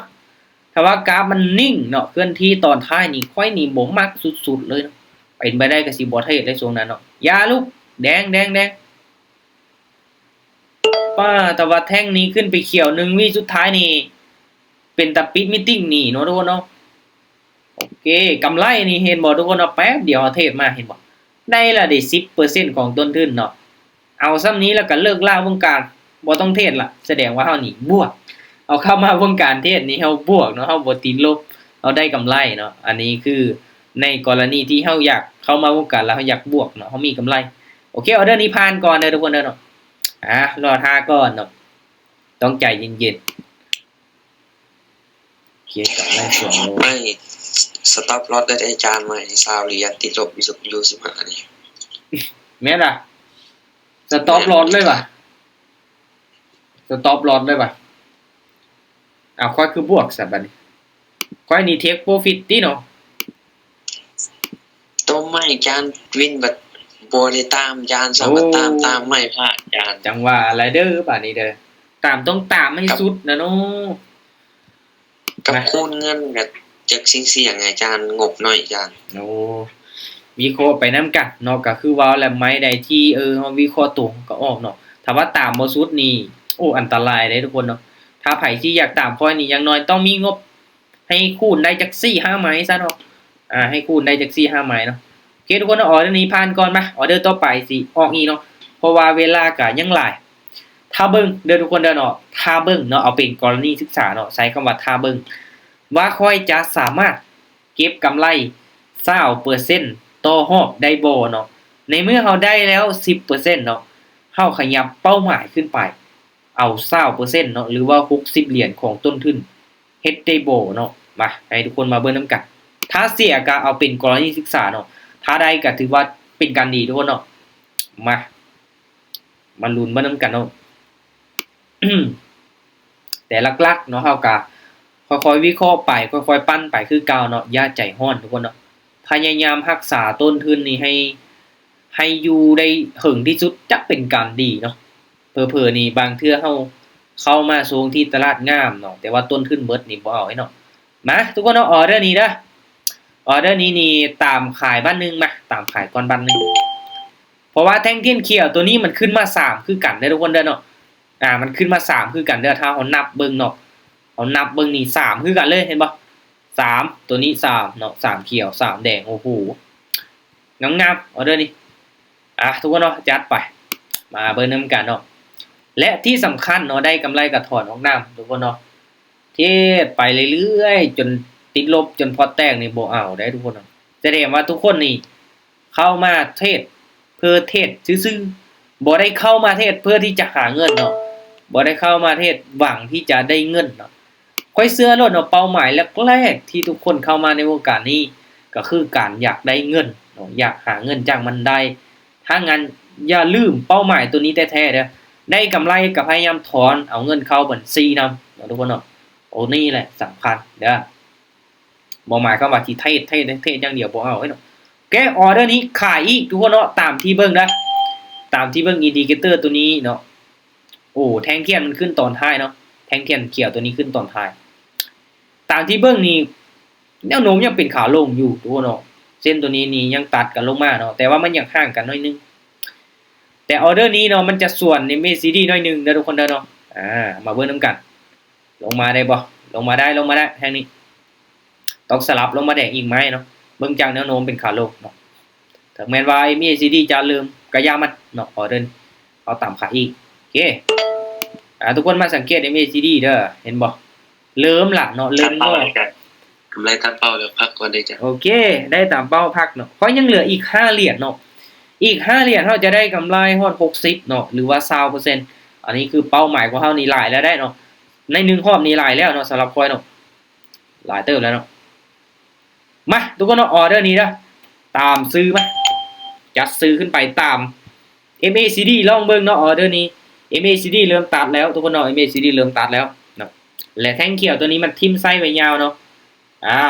ຖ້າວ່າກາຟມັນນິ່ງເນາະ ເຄື່ອນທີ່ຕອນທ້າຍນີ້ ຂ້ອຍນີ້ບໍ່ມັກສຸດໆເລີຍເນາະ. ເປັນໄປໄດ້ກະຊິບໍ່ເທຣດໄດ້ຊ່ວງນັ້ນເນາະ. ຢ່າລູກ ແດງ ແດງ ແດງ ປ້າ ແຕ່ວ່າແທ່ງນີ້ຂຶ້ນໄປຂຽວໜຶ່ງວິສຸດທ້າຍນີ້ ເປັນຕາປິດມີດຕິ້ງນີ້ເນາະ ທຸກຄົນເນາະ. ໂອເຄ ກຳໄລນີ້ເຫັນບໍ່ ທຸກຄົນເນາະ ແປັບດຽວເຮົາເທຣດມາ ເຫັນບໍ່ ໄດ້ລະເດ ສິບເປີເຊັນຂອງຕົ້ນທຶນເນາະ. ເອົາຊ່ຳນີ້ແລ້ວກະເລີກລາວົງການ ບໍ່ຕ້ອງເທຣດລະ ສະແດງວ່າເຮົານີ້ບວກ ເຮົາເຂົ້າມາວົງການເທຣດນີ້ເຮົາບວກເນາະ ເຮົາບໍ່ຕິດລົບ ເຮົາໄດ້ກຳໄລເນາະ. ອັນນີ້ຄືໃນກໍລະນີທີ່ເຮົາຢາກເຂົ້າມາວົງການແລ້ວເຮົາຢາກບວກເນາະ ເຮົາມີກຳໄລ. ໂອເຄ ອໍເດີນີ້ຜ່ານກ່ອນເດີ ທຸກຄົນເດີເນາະ. ອ່າ ລໍຖ້າກ່ອນເນາະ ຕ້ອງໃຈເຢັນໆ. ເຄ ກຳໄລສອງໂລ ໄມ້ ສະຕັອບລອສໄດ້ເດ້ ຈານ ໄມ້ຊາວຫຼຽນ ຕິດລົບຢູ່ສິບຫ້ານີ້. ແມ່ນລະ ສະຕັອບລອສເລີຍຫວາ ສະຕັອບລອສເລີຍຫວາ. ອ້າວ ຂ້ອຍຄືບວກຊະບາດນີ້ ຂ້ອຍນີ້ເທກໂປຟິດຕິເນາະ. ໂຕໄມ້ຈານ ວິນບັດບໍ່ໄດ້ຕາມ ຈານ ສາມາດຕາມ ຕາມໄມ້ພະ ຈານ. ຈັ່ງວ່າລະເດີ ບາດນີ້ເດີ ຕາມ ຕ້ອງຕາມໃຫ້ສຸດນະເນາະ. ກັບ ມາ ຄູນເງິນກະຈັກຊິງສ່ຽງໃຫ້ຈານ ງົບໜ້ອຍຈານ. ໂອ້ ວິເຄາະໄປນຳກັນເນາະ ກະຄືເວົ້າແຫຼະ ໄມ້ໃດທີ່ ເອີ ເຮົາວິເຄາະຕົງກະອອກເນາະ. ຖ້າວ່າຕາມບໍ່ສຸດນີ້ ໂອ້ ອັນຕະລາຍເດ້ທຸກຄົນເນາະ. ຖ້າໃຜທີ່ຢາກຕາມຂ້ອຍນີ້ ຢ່າງໜ້ອຍຕ້ອງມີງົບ ໃຫ້ຄູນໄດ້ຈັກສີ່ຫ້າໄມ້ຊະເນາະ. ອ່າ ໃຫ້ຄູນໄດ້ຈັກສີ່ຫ້າໄມ້ເນາະ. ໂອເຄ ທຸກຄົນເນາະ ອໍເດີນີ້ຜ່ານກ່ອນ. ມາ ອໍເດີຕໍ່ໄປຊິອອກອີກເນາະ ເພາະວ່າເວລາກະຍັງຫຼາຍ. ຖ້າເບິ່ງເດີທຸກຄົນເດີເນາະ ຖ້າເບິ່ງເນາະ ເອົາເປັນກໍລະນີສຶກສາເນາະ ໃຊ້ຄຳວ່າຖ້າເບິ່ງ ວ່າຂ້ອຍຈະສາມາດເກັບກຳໄລຊາວເປີເຊັນຕໍ່ຮອບໄດ້ບໍ່ເນາະ. ໃນເມື່ອເຮົາໄດ້ແລ້ວສິບເປີເຊັນເນາະ ເຮົາຂະຫຍັບເປົ້າໝາຍຂຶ້ນໄປ ເອົາຊາວເປີເຊັນເນາະ ຫຼືວ່າຫົກສິບຫຼຽນຂອງຕົ້ນທຶນ ເຮັດໄດ້ບໍ່ເນາະ. ມາ ໃຫ້ທຸກຄົນມາເບິ່ງນຳກັນ. ຖ້າເສຍກະເອົາເປັນກໍລະນີສຶກສາເນາະ ຖ້າໄດ້ກະຖືວ່າເປັນການດີທຸກຄົນເນາະ. ມາ ມາລຸ້ນເບິ່ງນຳກັນເນາະ. ແຕ່ຫຼັກໆເນາະ ເຮົາກະຄ່ອຍໆວິເຄາະໄປ ຄ່ອຍໆປັ່ນໄປຄືເກົ່າເນາະ. ຢ່າໃຈຮ້ອນທຸກຄົນເນາະ. ພະຍາຍາມຮັກສາຕົ້ນທຶນນີ້ໃຫ້ ໃຫ້ຢູ່ໄດ້ເຖິງທີ່ສຸດ ຈະເປັນການດີເນາະ. ເຜີໆນີ້ບາງເທື່ອເຮົາເຂົ້າມາຊ່ວງທີ່ຕະຫຼາດງາມເນາະ ແຕ່ວ່າຕົ້ນທຶນເບິດນີ້ບໍ່ເອົາເນາະ. ມາ ທຸກຄົນເນາະ ອໍເດີນີ້ເດີ ອໍເດີນີ້ນີ້ຕາມຂາຍບາດໜຶ່ງ. ມາ ຕາມຂາຍກ່ອນບາດໜຶ່ງ ເພາະວ່າແທ່ງທຽນຂຽວໂຕນີ້ມັນຂຶ້ນມາສາມຄືກັນເດີທຸກຄົນເດີເນາະ. ອ່າ ມັນຂຶ້ນມາສາມຄືກັນເດີ ຖ້າເຮົານັບເບິ່ງເນາະ ເຮົານັບເບິ່ງນີ້ສາມຄືກັນເລີຍ ເຫັນບໍ່? ສາມ ຕົວນີ້ສາມເນາະ ສາມຂຽວ ສາມແດງ ໂອ້ໂຫ ງາມໆ ອອເດີນີ້ ອ່ະ ທຸກຄົນເນາະ ຈັດໄປ ມາເບິ່ງນຳກັນເນາະ ແລະ ທີ່ສຳຄັນເນາະ ໄດ້ກຳໄລກໍຖອນອອກນຳ ທຸກຄົນເນາະ ເທຣດໄປເລື້ອຍໆ ຈົນຕິດລົບ ຈົນພອດແຕກນີ້ບໍ່ເອົາໄດ໋ ທຸກຄົນເນາະ ສະແດງວ່າທຸກຄົນນີ້ ເຂົ້າມາເທຣດເພື່ອເທຣດຊື່ໆ ບໍ່ໄດ້ເຂົ້າມາເທຣດເພື່ອທີ່ຈະຫາເງິນເນາະ ບໍ່ໄດ້ເຂົ້າມາເທຣດຫວັງທີ່ຈະໄດ້ເງິນເນາະ. ຂ້ອຍເຊື່ອໂລດເນາະ ເປົ້າໝາຍແລກໆ ທີ່ທຸກຄົນເຂົ້າມາໃນວົງການນີ້ ກໍຄືການຢາກໄດ້ເງິນເນາະ ຢາກຫາເງິນຈາກມັນໄດ້. ຖ້າຊັ້ນຢ່າລືມເປົ້າໝາຍໂຕນີ້ແທ້ໆເດີ້ ໄດ້ກຳໄລກໍພະຍາຍາມຖອນເອົາເງິນເຂົ້າບັນຊີນຳເນາະ ທຸກຄົນເນາະ. ໂຕນີ້ແຫຼະສຳຄັນເດີ້. ບໍ່ໝາຍຄວາມວ່າຊິເທຣດ ເທຣດ ເທຣດຢ່າງດຽວ ບໍ່ເອົາເນາະ. ໂອເຄ ອອເດີນີ້ຂາຍອີກ ທຸກຄົນເນາະ ຕາມທີ່ເບິ່ງເດີ້ ຕາມທີ່ເບິ່ງອິນດິເຄເຕີໂຕນີ້ເນາະ. ໂອ້ ແທ່ງທຽນມັນຂຶ້ນຕອນທ້າຍເນາະ ແທ່ງທຽນຂຽວໂຕນີ້ຂຶ້ນຕອນທ້າຍ. ຕາມທີ່ເບິ່ງນີ້ ແນວໂນ້ມຍັງເປັນຂາລົງຢູ່ ທຸກຄົນເນາະ. ເສັ້ນໂຕນີ້ນີ້ຍັງຕັດກັນລົງມາເນາະ ແຕ່ວ່າມັນຍັງຫ່າງກັນໜ້ອຍໜຶ່ງ. ແຕ່ອອເດີນີ້ເນາະ ມັນຈະສວນເອັມເອຊີດີໜ້ອຍໜຶ່ງເດີ້ ທຸກຄົນເດີ້ເນາະ. ອ່າ ມາເບິ່ງນຳກັນ ລົງມາໄດ້ບໍ່? ລົງມາໄດ້ ລົງມາໄດ້ ແທ່ງນີ້ ຕ້ອງສະຫຼັບລົງມາແດງອີກໄມ້ເນາະ ເບິ່ງຈາກແນວໂນ້ມເປັນຂາລົງເນາະ. ເຖິງແມ່ນວ່າເອັມເອຊີດີຈະເລີ່ມກະຢ່າມັນເນາະ ອອເດີເຮົາຕາມຂາຍອີກ. ໂອເຄ ອ່າ ທຸກຄົນມາສັງເກດເອັມເອຊີດີເດີ້ ເຫັນບໍ່? ເລີ່ມລະເນາະ ເລີ່ມງອກ ກຳໄລຕາມເປົ້າແລ້ວ ພັກກ່ອນເດີ້ຈ້ະ. ໂອເຄ ໄດ້ຕາມເປົ້າ ພັກເນາະ. ຂ້ອຍຍັງເຫຼືອອີກຫ້າຫຼຽນເນາະ ອີກຫ້າຫຼຽນເຮົາຈະໄດ້ກຳໄລຮອດຫົກສິບເນາະ ຫຼືວ່າຊາວເປີເຊັນ. ອັນນີ້ຄືເປົ້າໝາຍຂອງເຮົານີ້ຫຼາຍແລ້ວໄດ໋ເນາະ ໃນໜຶ່ງຮອບນີ້ຫຼາຍແລ້ວເນາະ ສຳລັບຂ້ອຍເນາະ ຫຼາຍເຕີບແລ້ວເນາະ. ມາ ທຸກຄົນເນາະ ອອເດີນີ້ເດີ້ ຕາມຊື່ມາ ຈັດຊື່ຂຶ້ນໄປຕາມເອັມເອຊີດີ ລອງເບິ່ງເນາະ ອອເດີນີ້ ເອັມເອຊີດີເລີ່ມຕັດແລ້ວ ທຸກຄົນເນາະ ເອັມເອຊີດີເລີ່ມຕັດແລ້ວເນາະ. ແລະ ແທ່ງຂຽວໂຕນີ້ມັນຖິ້ມໄຊໄວ້ຍາວເນາະ ອ່າ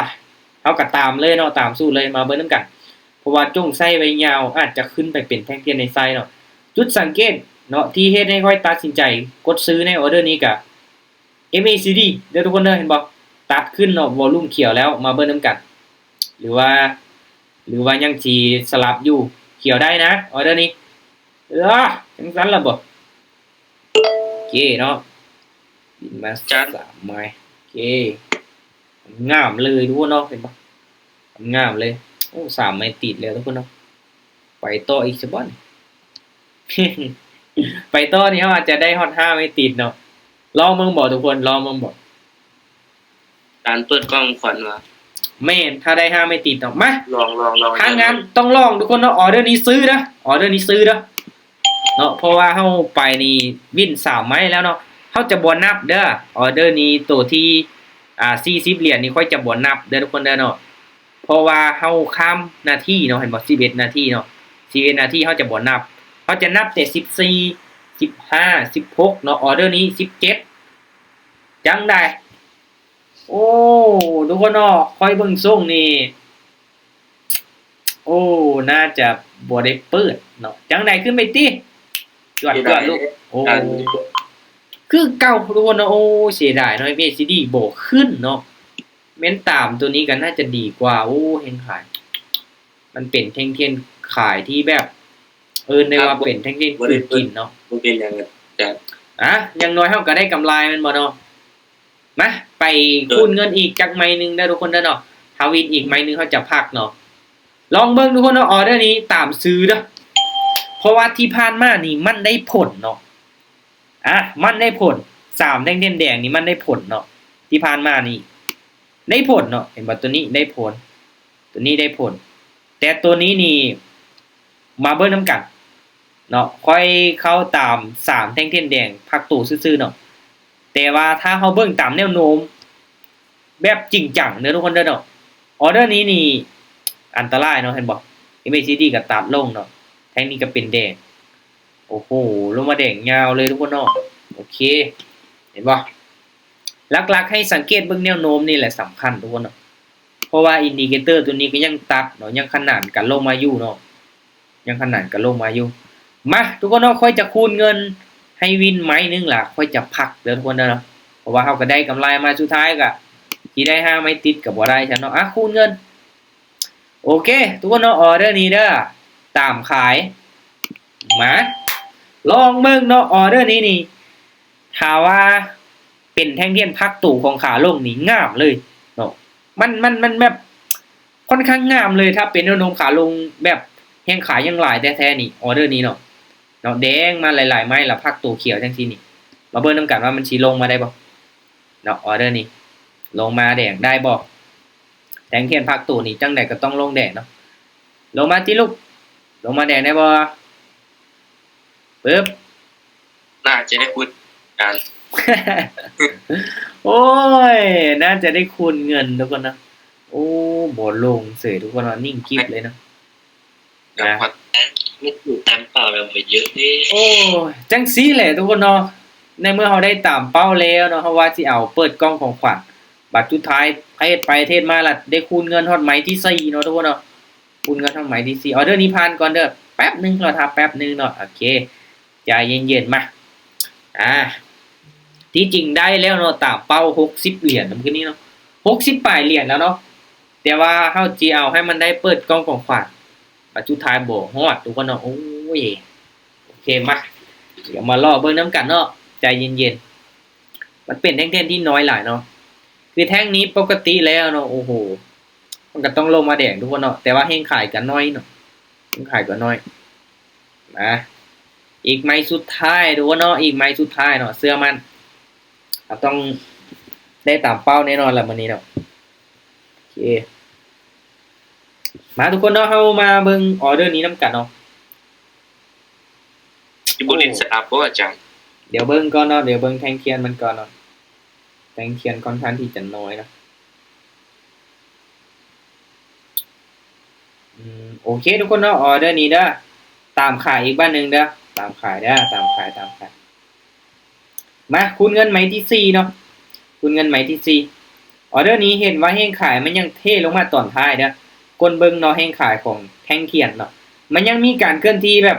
ເຮົາກໍຕາມເລີຍເນາະ ຕາມສູດເລີຍ ມາເບິ່ງນຳກັນ ເພາະວ່າຈົ່ງໄຊໄວ້ຍາວ ອາດຈະຂຶ້ນໄປເປັນແທ່ງທຽນໃນໄຊເນາະ. ຈຸດສັງເກດເນາະ ທີ່ເຮັດໃຫ້ຂ້ອຍຕັດສິນໃຈກົດຊື້ໃນອອເດີນີ້ກະ ເອັມເອຊີດີເດີ້ ທຸກຄົນເດີ້ ເຫັນບໍ່? ຕັດຂຶ້ນເນາະ ວໍລຸ່ມຂຽວແລ້ວ ມາເບິ່ງນຳກັນ ຫຼືວ່າ ຫຼືວ່າຍັງຊິສະຫຼັບຢູ່ ຂຽວໄດ້ນະ ອອເດີນີ້. ເອີ ຈັ່ງຊັ້ນລະບໍ? ໂອເຄເນາະ ບິນມາສາມໄມ້ ໂອເຄ ງາມເລີຍ ທຸກຄົນເນາະ ເຫັນບໍ່? ງາມເລີຍ. ໂອ້ ສາມໄມ້ຕິດແລ້ວ ທຸກຄົນເນາະ. ໄປຕໍ່ອີກຊະບໍນີ້? ໄປຕໍ່ນີ້ເຮົາອາດຈະໄດ້ຮອດຫ້າໄມ້ຕິດເນາະ. ລອງເບິ່ງບໍ ທຸກຄົນ? ລອງເບິ່ງບໍ? ການເປີດກ່ອງຂວັນວ່າ ແມ່ນ ຖ້າໄດ້ຫ້າໄມ້ຕິດເນາະ. ມາ ລອງ ລອງ ລອງ ຖ້າຊັ້ນຕ້ອງລອງ ທຸກຄົນເນາະ. ອອເດີນີ້ຊື້ເດີ້ ອອເດີນີ້ຊື້ເດີ້ເນາະ ເພາະວ່າເຮົາໄປນີ້ວິນສາມໄມ້ແລ້ວເນາະ. ເຮົາຈະບໍ່ນັບເດີ້ ອອເດີນີ້ ໂຕທີ່ ອ່າ ສີ່ສິບຫຼຽນນີ້ ຂ້ອຍຈະບໍ່ນັບເດີ້ ທຸກຄົນເດີ້ເນາະ. ເພາະວ່າເຮົາຂ້າມນາທີເນາະ ເຫັນບໍ່? ສິບເອັດນາທີເນາະ ສິບເອັດນາທີເຮົາຈະບໍ່ນັບ ເຮົາຈະນັບແຕ່ສິບສີ່ ສິບຫ້າ ສິບຫົກເນາະ. ອອເດີນີ້ສິບເຈັດ ຈັ່ງໃດ? ໂອ້ ທຸກຄົນເນາະ ຂ້ອຍເບິ່ງຊົງນີ້ ໂອ້ ໜ້າຈະບໍ່ໄດ້ເປີດເນາະ. ຈັ່ງໃດ? ຂຶ້ນໄປຕິ ຈວດ ຈວດ ລູກ. ໂອ້ ຄືເກົ່າ ທຸກຄົນເນາະ. ໂອ້ ເສຍດາຍເນາະ ເອັມເອຊີດີບໍ່ຂຶ້ນເນາະ. ແມ່ນຕາມໂຕນີ້ກໍໜ້າຈະດີກວ່າ. ໂອ້ ແຮງຂາຍ ມັນເປັນແທ່ງທຽນຂາຍທີ່ແບບ ເອີ້ນໄດ້ວ່າເປັນແທ່ງທຽນກືນກິນເນາະ. ບໍ່ເປັນຫຍັງ ອ່າ ຢ່າງໜ້ອຍເຮົາກໍໄດ້ກຳໄລແມ່ນບໍ່ເນາະ. ມາ ໄປຄູນເງິນອີກຈັກໄມ້ໜຶ່ງເດີ້ ທຸກຄົນເດີ້ເນາະ. ຖ້າວິນອີກໄມ້ໜຶ່ງເຮົາຈະພັກເນາະ. ລອງເບິ່ງ ທຸກຄົນເນາະ ອອເດີນີ້ຕາມຊື່ເດີ້ ເພາະວ່າທີ່ຜ່ານມານີ້ມັນໄດ້ຜົນເນາະ. ອ່າ ມັນໄດ້ຜົນ ສາມແທ່ງທຽນແດງນີ້ມັນໄດ້ຜົນເນາະ. ທີ່ຜ່ານມານີ້ໄດ້ຜົນເນາະ ເຫັນບໍ່? ໂຕນີ້ໄດ້ຜົນ ໂຕນີ້ໄດ້ຜົນ ແຕ່ໂຕນີ້ນີ້ ມາເບິ່ງນຳກັນເນາະ. ຂ້ອຍເຂົ້າຕາມສາມແທ່ງທຽນແດງພັກໂຕຊື່ໆເນາະ. ແຕ່ວ່າຖ້າເຮົາເບິ່ງຕາມແນວໂນ້ມແບບຈິງຈັງເດີ້ ທຸກຄົນເດີ້ເນາະ ອອເດີນີ້ນີ້ອັນຕະລາຍເນາະ. ເຫັນບໍ່? ເອັມເອຊີດີກໍຕັດລົງເນາະ ແທ່ງນີ້ກໍເປັນແດງ. ໂອ້ໂຫ ລົງມາແດງຍາວເລີຍ ທຸກຄົນເນາະ. ໂອເຄ ເຫັນບໍ່? ຫຼັກໆໃຫ້ສັງເກດເບິ່ງແນວໂນ້ມນີ້ແຫຼະສຳຄັນ ທຸກຄົນເນາະ. ເພາະວ່າອິນດິເຄເຕີໂຕນີ້ກໍຍັງຕັດເນາະ ຍັງຂະໜານກັນລົງມາຢູ່ເນາະ ຍັງຂະໜານກັນລົງມາຢູ່. ມາ ທຸກຄົນເນາະ ຂ້ອຍຈະຄູນເງິນໃຫ້ວິນໄມ້ໜຶ່ງລະ ຂ້ອຍຈະພັກເດີ້ ທຸກຄົນເດີ້ເນາະ. ເພາະວ່າເຮົາກໍໄດ້ກຳໄລມາ ສຸດທ້າຍກໍຊິໄດ້ຫ້າໄມ້ຕິດກໍບໍ່ໄດ້ຊັ້ນເນາະ. ອ່ະ ຄູນເງິນ ໂອເຄ ທຸກຄົນເນາະ ອອເດີນີ້ເດີ້ ຕາມຂາຍ. ມາ ລອງເບິ່ງເນາະ ອອເດີນີ້ນີ້ ຖ້າວ່າເປັນແທ່ງທຽນພັກໂຕຂອງຂາລົງນີ້ງາມເລີຍເນາະ. ມັນ ມັນ ມັນແບບຄ່ອນຂ້າງງາມເລີຍ. ຖ້າເປັນແນວໂນ້ມຂາລົງ ແບບແຮງຂາຍຍັງຫຼາຍແທ້ໆນີ້ ອໍເດີນີ້ເນາະ ເນາະ ແດງມາຫຼາຍໆໄມ້ ແລ້ວພັກໂຕຂຽວຈັ່ງຊີ້ນີ້ ມາເບິ່ງນຳກັນວ່າມັນຊິລົງມາໄດ້ບໍ່ເນາະ. ອໍເດີນີ້ລົງມາແດງໄດ້ບໍ່? ແທ່ງທຽນພັກໂຕນີ້ຈັ່ງໃດກໍຕ້ອງລົງແດງເນາະ. ລົງມາຕິລູກ ລົງມາແດງໄດ້ບໍ່? ປຶບ ໜ້າຈະໄດ້ຄູນການ ໂອ້ຍ ໜ້າຈະໄດ້ຄູນເງິນທຸກຄົນເນາະ. ໂອ້ ບໍ່ລົງເສີຍທຸກຄົນເນາະ ນິ່ງກິບເລີຍເນາະ. ແລ້ວ ນະ ພອດ ມັນຢູ່ຕາມເປົ້າແລ້ວບໍ່ເຢີະເດ້. ໂອ້ຍ ຈັ່ງຊີ້ແຫຼະທຸກຄົນເນາະ ໃນເມື່ອເຮົາໄດ້ຕາມເປົ້າແລ້ວເນາະ ເຮົາວ່າຊິເອົາເປີດກ່ອງຂອງຂວັນ ບັດສຸດທ້າຍເທດໄປເທດມາລະໄດ້ຄູນເງິນຮອດໄມ້ທີສີ່ເນາະທຸກຄົນເນາະ. ຄູນເງິນທາງໄມ້ທີສີ່ ອໍເດີນີ້ຜ່ານກ່ອນເດີ ແປັບໜຶ່ງ ລໍຖ້າແປັບໜຶ່ງເນາະ. ໂອເຄ ໃຈເຢັນໆ ມາ ອ່າ ທີ່ຈິງໄດ້ແລ້ວເນາະ ຕາມເປົ້າຫົກສິບຫຼຽນນຳຄືນນີ້ເນາະ ຫົກສິບປາຍຫຼຽນແລ້ວເນາະ. ແຕ່ວ່າເຮົາຊິເອົາໃຫ້ມັນໄດ້ເປີດກ່ອງຂອງຂວັນ ບັດສຸດທ້າຍບໍ່ຮອດທຸກຄົນເນາະ. ໂອ້ຍ ໂອເຄ ມາ ດຽວມາລໍເບິ່ງນຳກັນເນາະ ໃຈເຢັນໆ. ມັນເປັນແທ່ງທຽນທີ່ນ້ອຍຫຼາຍເນາະ ຄືແທ່ງນີ້ປົກກະຕິແລ້ວເນາະ ໂອ້ໂຫ ມັນກໍຕ້ອງລົງມາແດງທຸກຄົນເນາະ ແຕ່ວ່າແຮງຂາຍກໍໜ້ອຍເນາະ ແຮງຂາຍກໍໜ້ອຍ. ມາ ອີກໄມ້ສຸດທ້າຍທຸກຄົນເນາະ ອີກໄມ້ສຸດທ້າຍເນາະ ເຊື່ອໝັ້ນ ເຮົາຕ້ອງໄດ້ຕາມເປົ້າແນ່ນອນລະມື້ນີ້ເນາະ. ໂອເຄ ມາທຸກຄົນເນາະ ເຮົາມາເບິ່ງອໍເດີນີ້ນຳກັນເນາະ. ຊິບໍ່ຫຼິ້ນສະຫຼັບບໍ່ອາຈານ? ດຽວເບິ່ງກ່ອນເນາະ ດຽວເບິ່ງແທ່ງທຽນມັນກ່ອນເນາະ ແທ່ງທຽນຄ່ອນຂ້າງທີ່ຈະນ້ອຍເນາະ. ອືມ ໂອເຄທຸກຄົນເນາະ ອໍເດີນີ້ເດີ ຕາມຂາຍອີກບາດໜຶ່ງເດີ ຕາມຂາຍເດີ ຕາມຂາຍ ຕາມຂາຍ. ມາ ຄູນເງິນໄມ້ທີສີ່ເນາະ ຄູນເງິນໄມ້ທີສີ່. ອໍເດີນີ້ເຫັນວ່າແຮງຂາຍມັນຍັງເທລົງມາຕອນທ້າຍເດີ ຄົນເບິ່ງເນາະ ແຮງຂາຍຂອງແທ່ງທຽນເນາະ ມັນຍັງມີການເຄື່ອນທີ່ແບບ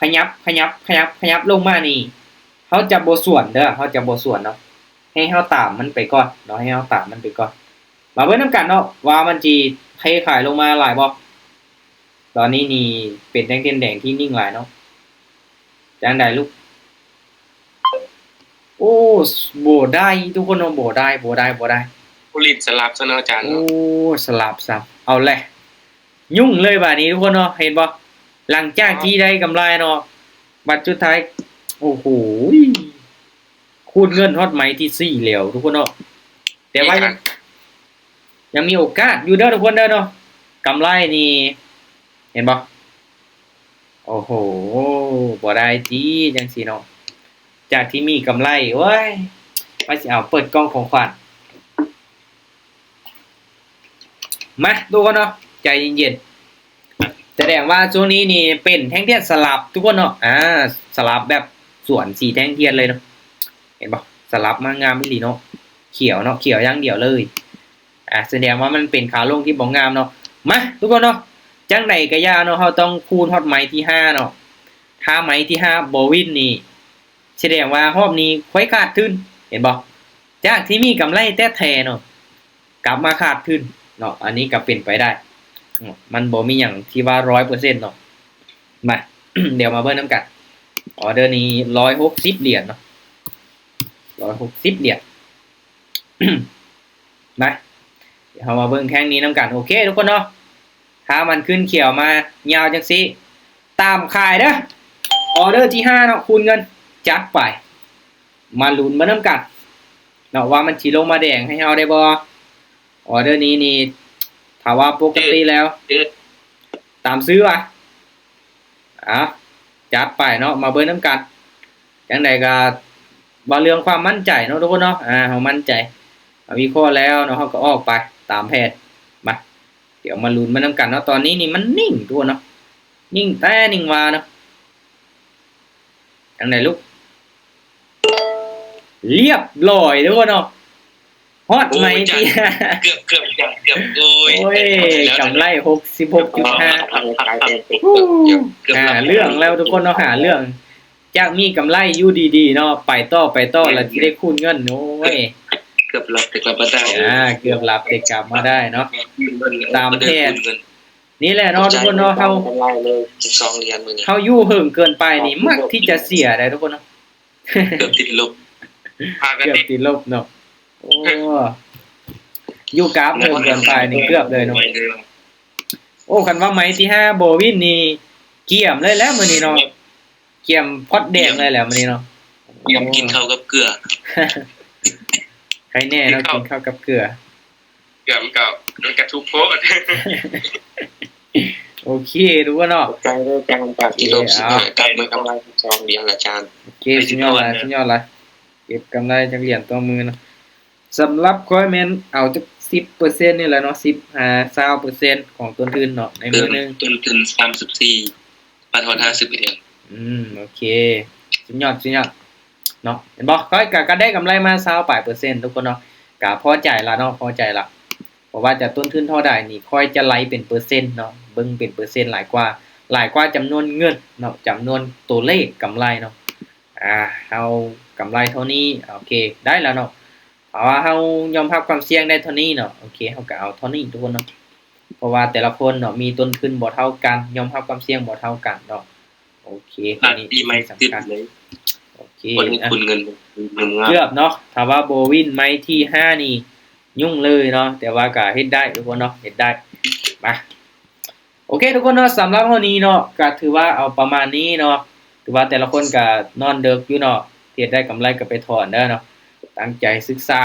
ຂະຫຍັບ ຂະຫຍັບ ຂະຫຍັບ ຂະຫຍັບລົງມານີ້ ເຮົາຈະບໍ່ສວນເດີ ເຮົາຈະບໍ່ສວນເນາະ ໃຫ້ເຮົາຕາມມັນໄປກ່ອນເນາະ ໃຫ້ເຮົາຕາມມັນໄປກ່ອນ. ມາເບິ່ງນຳກັນເນາະ ວ່າມັນຊິເທຂາຍລົງມາຫຼາຍບໍ່? ຕອນນີ້ນີ້ເປັນແທ່ງທຽນແດງທີ່ນິ່ງຫຼາຍເນາະ. ຈັ່ງໃດລູກ? ໂອ້ ບໍ່ໄດ້ທຸກຄົນເນາະ ບໍ່ໄດ້ ບໍ່ໄດ້ ບໍ່ໄດ້. ຜູ້ຫຼິ້ນສະຫຼັບຊະເນາະອາຈານເນາະ. ໂອ້ ສະຫຼັບຊະ ເອົາແຫຼະ ຫຍຸ້ງເລີຍບາດນີ້ທຸກຄົນເນາະ ເຫັນບໍ່? ຫຼັງຈາກທີ່ໄດ້ກຳໄລເນາະ ບັດສຸດທ້າຍ ໂອ້ໂຫ ຄູນເງິນຮອດໄມ້ທີສີ່ແລ້ວທຸກຄົນເນາະ ແຕ່ວ່າຍັງ ຍັງມີໂອກາດຢູ່ເດີທຸກຄົນເດີເນາະ ກຳໄລນີ້ ເຫັນບໍ່? ໂອ້ໂຫ ບໍ່ໄດ້ຕິ ຈັ່ງຊີ້ເນາະ ຈາກທີ່ມີກຳໄລ ໂອ້ຍ ວ່າຊິເອົາເປີດກ່ອງຂອງຂວັນ. ມາ ທຸກຄົນເນາະ ໃຈເຢັນໆ ສະແດງວ່າຊ່ວງນີ້ນີ້ເປັນແທ່ງທຽນສະຫຼັບທຸກຄົນເນາະ ອ່າ ສະຫຼັບແບບສວນສີແທ່ງທຽນເລີຍເນາະ ເຫັນບໍ່? ສະຫຼັບມາງາມອີ່ຫຼີເນາະ ຂຽວເນາະ ຂຽວຢ່າງດຽວເລີຍ ອ່າ ສະແດງວ່າມັນເປັນຂາລົງທີ່ບໍ່ງາມເນາະ. ມາ ທຸກຄົນເນາະ ຈັ່ງໃດກໍຢ່າເນາະ ເຮົາຕ້ອງຄູນຮອດໄມ້ທີຫ້າເນາະ ຖ້າໄມ້ທີຫ້າບໍ່ວິນນີ້ ສະແດງວ່າຮອບນີ້ຂ້ອຍຂາດທຶນ ເຫັນບໍ່? ຈາກທີ່ມີກຳໄລແທ້ໆເນາະ ກັບມາຂາດທຶນເນາະ ອັນນີ້ກໍເປັນໄປໄດ້ເນາະ ມັນບໍ່ມີຫຍັງທີ່ວ່າຮ້ອຍເປີເຊັນເນາະ. ມາ ດຽວມາເບິ່ງນຳກັນ ອໍເດີນີ້ຮ້ອຍຫົກສິບຫຼຽນເນາະ ຮ້ອຍຫົກສິບຫຼຽນ. ມາ ດຽວເຮົາມາເບິ່ງແທ່ງນີ້ນຳກັນ ໂອເຄທຸກຄົນເນາະ ຖ້າມັນຂຶ້ນຂຽວມາຍາວຈັ່ງຊີ້ ຕາມຂາຍເດີ ອໍເດີທີຫ້າເນາະ ຄູນເງິນ ຈັດໄປ ມາລຸ້ນເບິ່ງນຳກັນເນາະ ວ່າມັນຊິລົງມາແດງໃຫ້ເຮົາໄດ້ບໍ່? ອໍເດີນີ້ນີ້ ຖ້າວ່າປົກກະຕິແລ້ວ ຕາມຊື້ວ່າ ເອົາ ຈັດໄປເນາະ ມາເບິ່ງນຳກັນ ຈັ່ງໃດກໍເວົ້າເລື່ອງຄວາມໝັ້ນໃຈເນາະທຸກຄົນເນາະ ອ່າ ເຮົາໝັ້ນໃຈ ເຮົາວິເຄາະແລ້ວເນາະ ເຮົາກໍອອກໄປຕາມແຜນ. ມາ ດຽວມາລຸ້ນມານຳກັນເນາະ ຕອນນີ້ນີ້ມັນນິ່ງທຸກຄົນເນາະ ນິ່ງແຕ່ນິ່ງວ່າເນາະ ຈັ່ງໃດລູກ? ລຽບລ້ອຍເດີເນາະ ຮອດໄມ້ ໂອ້ຍ ທີ່ ເກືອບ ເກືອບ ເກືອບ ເກືອບ ໂອ້ຍ ໂອ້ຍ ກຳໄລຫົກສິບຫົກຈຸດຫ້າ ເກືອບ ເກືອບ ຫາເລື່ອງແລ້ວທຸກຄົນເນາະ ຫາເລື່ອງ ຈາກມີກຳໄລຢູ່ດີໆເນາະ ໄປຕໍ່ ໄປຕໍ່ ແລ້ວຊິໄດ້ຄູນເງິນ ໂອ້ຍ ເກືອບຫຼັບແຕ່ກັບມາໄດ້ ອ່າ ເກືອບຫຼັບແຕ່ກັບມາໄດ້ເນາະ ຕາມແຜນ ນີ້ແຫຼະເນາະທຸກຄົນເນາະ ເຮົາ ເຮົາຢູ່ເຫິງເກີນໄປນີ້ມັກທີ່ຈະເສຍໄດ໋ທຸກຄົນເນາະ ເກືອບຕິດລົບ ພາກັນ ເກືອບຕິດລົບເນາະ ໂອ້ ຢູ່ກາບເພີ່ມເກີນໄປນີ້ເກືອບເລີຍເນາະ. ໂອ້ ຄັນວ່າໄມ້ທີຫ້າບໍ່ວິນນີ້ ກຽມເລີຍແຫຼະມື້ນີ້ເນາະ ກຽມພອດແດງເລີຍແຫຼະມື້ນີ້ເນາະ. ກຽມກິນເຂົ້າກັບເກືອ ໃຄແນ່ເນາະ ກິນເຂົ້າກັບເກືອ. ເກືອມັນກໍ ມັນກະທຸກໂພດ. ໂອເຄ ທຸກຄົນເນາະ ຂອບໃຈເດີ ຈານ ຈາກທີ່ລົບສິບຫ້າ ກັບເງິນກຳໄລສິບສອງຫຼຽນລະຈານ. ໂອເຄ ສຸດຍອດຫຼາຍ ສຸດຍອດຫຼາຍ ເກັບກຳໄລຈັກຫຼຽນຕໍ່ມື້ເນາະ. ສຳລັບຂ້ອຍແມ່ນເອົາຈັກສິບເປີເຊັນນີ້ແຫຼະເນາະ ສິບຫາຊາວເປີເຊັນຂອງຕົ້ນທຶນເນາະ ໃນມື້ໜຶ່ງ. ຕົ້ນທຶນສາມສິບສີ່ ບາດຮອດຫ້າສິບເອັດ. ອືມ ໂອເຄ ສຸດຍອດ ສຸດຍອດເນາະ. ເຫັນບໍ່ ຂ້ອຍກະ ກະໄດ້ກຳໄລມາຊາວປາຍເປີເຊັນທຸກຄົນເນາະ ກະພໍໃຈລະເນາະ ພໍໃຈລະ. ບໍ່ວ່າຈະຕົ້ນທຶນເທົ່າໃດນີ້ ຂ້ອຍຈະໄລ່ເປັນເປີເຊັນເນາະ ເບິ່ງເປັນເປີເຊັນຫຼາຍກວ່າ ຫຼາຍກວ່າຈຳນວນເງິນເນາະ ຈຳນວນຕົວເລກກຳໄລເນາະ. ອາ ເຮົາກຳໄລເທົ່ານີ້ ໂອເຄ ໄດ້ລະເນາະ. ເພາະວ່າເຮົາຍອມຮັບຄວາມສ່ຽງໄດ້ເທົ່ານີ້ເນາະ ໂອເຄ ເຮົາກໍເອົາເທົ່ານີ້ທຸກຄົນເນາະ. ເພາະວ່າແຕ່ລະຄົນເນາະ ມີຕົ້ນທຶນບໍ່ເທົ່າກັນ ຍອມຮັບຄວາມສ່ຽງບໍ່ເທົ່າກັນເນາະ. ໂອເຄ ໂຕນີ້ສຳຄັນເລີຍ. ໂອເຄ ເກືອບເນາະ ຖ້າວ່າບໍ່ວິນໄມ້ທີຫ້ານີ້ຫຍຸ້ງເລີຍເນາະ ແຕ່ວ່າກໍເຮັດໄດ້ທຸກຄົນເນາະ ເຮັດໄດ້. ມາ ໂອເຄທຸກຄົນເນາະ ສຳລັບເຮົານີ້ເນາະ ກະຖືວ່າເອົາປະມານນີ້ເນາະ. ຖືວ່າແຕ່ລະຄົນກະນອນເດິກຢູ່ເນາະ ເຮັດໄດ້ກຳໄລກະໄປຖອນເດີເນາະ. ຕັ້ງໃຈສຶກສາ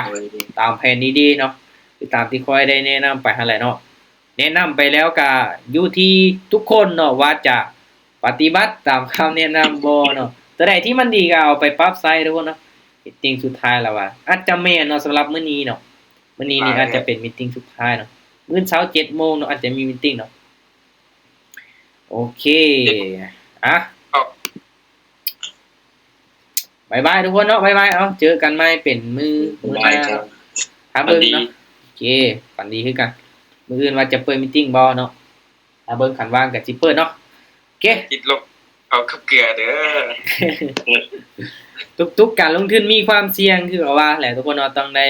ຕາມແຜນດີໆເນາະ ຄືຕາມທີ່ຂ້ອຍໄດ້ແນະນຳໄປຫັ້ນແຫຼະເນາະ. ແນະນຳໄປແລ້ວກະຢູ່ທີ່ທຸກຄົນເນາະ ວ່າຈະປະຕິບັດຕາມຄຳແນະນຳບໍ່ເນາະ. ຕົວໃດທີ່ມັນດີກະເອົາໄປປັບໃຊ້ທຸກຄົນເນາະ. ມີດຕິງສຸດທ້າຍລະວ່າ ອາດຈະແມ່ນເນາະ ສຳລັບມື້ນີ້ເນາະ. ມື້ນີ້ນີ້ອາດຈະເປັນມີດຕິງສຸດທ້າຍເນາະ ມື້ເຊົ້າເຈັດໂມງເນາະ ອາດຈະມີມີດຕິງເນາະ. ໂອເຄ ອ່ະ ບາຍບາຍທຸກຄົນເນາະ ບາຍບາຍ. ເອົາ ເຈີກັນໃໝ່ເປັນມື້ ມື້ໜ້າເນາະ ຖ້າເບິ່ງເນາະ. ໂອເຄ ຝັນດີຄືກັນ. ມື້ອື່ນວ່າຈະເປີດມີດຕິງບໍ່ເນາະ ຖ້າເບິ່ງ ຄັນວ່າງກໍຊິເປີດເນາະ. ໂອເຄ ຕິດລົບເອົາກັບເກືອເດີ. ທຸກໆການລົງທຶນມີຄວາມສ່ຽງ ຄືເຂົາວ່າແຫຼະທຸກຄົນເນາະ ຕ້ອງໄດ້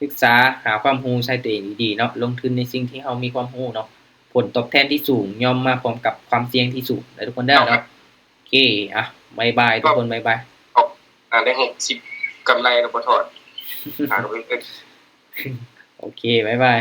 ສຶກສາຫາຄວາມຮູ້ໃສ່ຕົວເອງດີໆເນາະ. ລົງທຶນໃນສິ່ງທີ່ເຮົາມີຄວາມຮູ້ເນາະ ຜົນຕອບແທນທີ່ສູງຍ່ອມມາພ້ອມກັບຄວາມສ່ຽງທີ່ສູງເດີທຸກຄົນເດີເນາະ. ໂອເຄ ອ່ະ ບາຍບາຍທຸກຄົນ ບາຍບາຍ. ອອກ ອ່າ ໄດ້ຫົກສິບ ກຳໄລແລ້ວບໍ່ຖອນ. ໂອເຄ ບາຍບາຍ.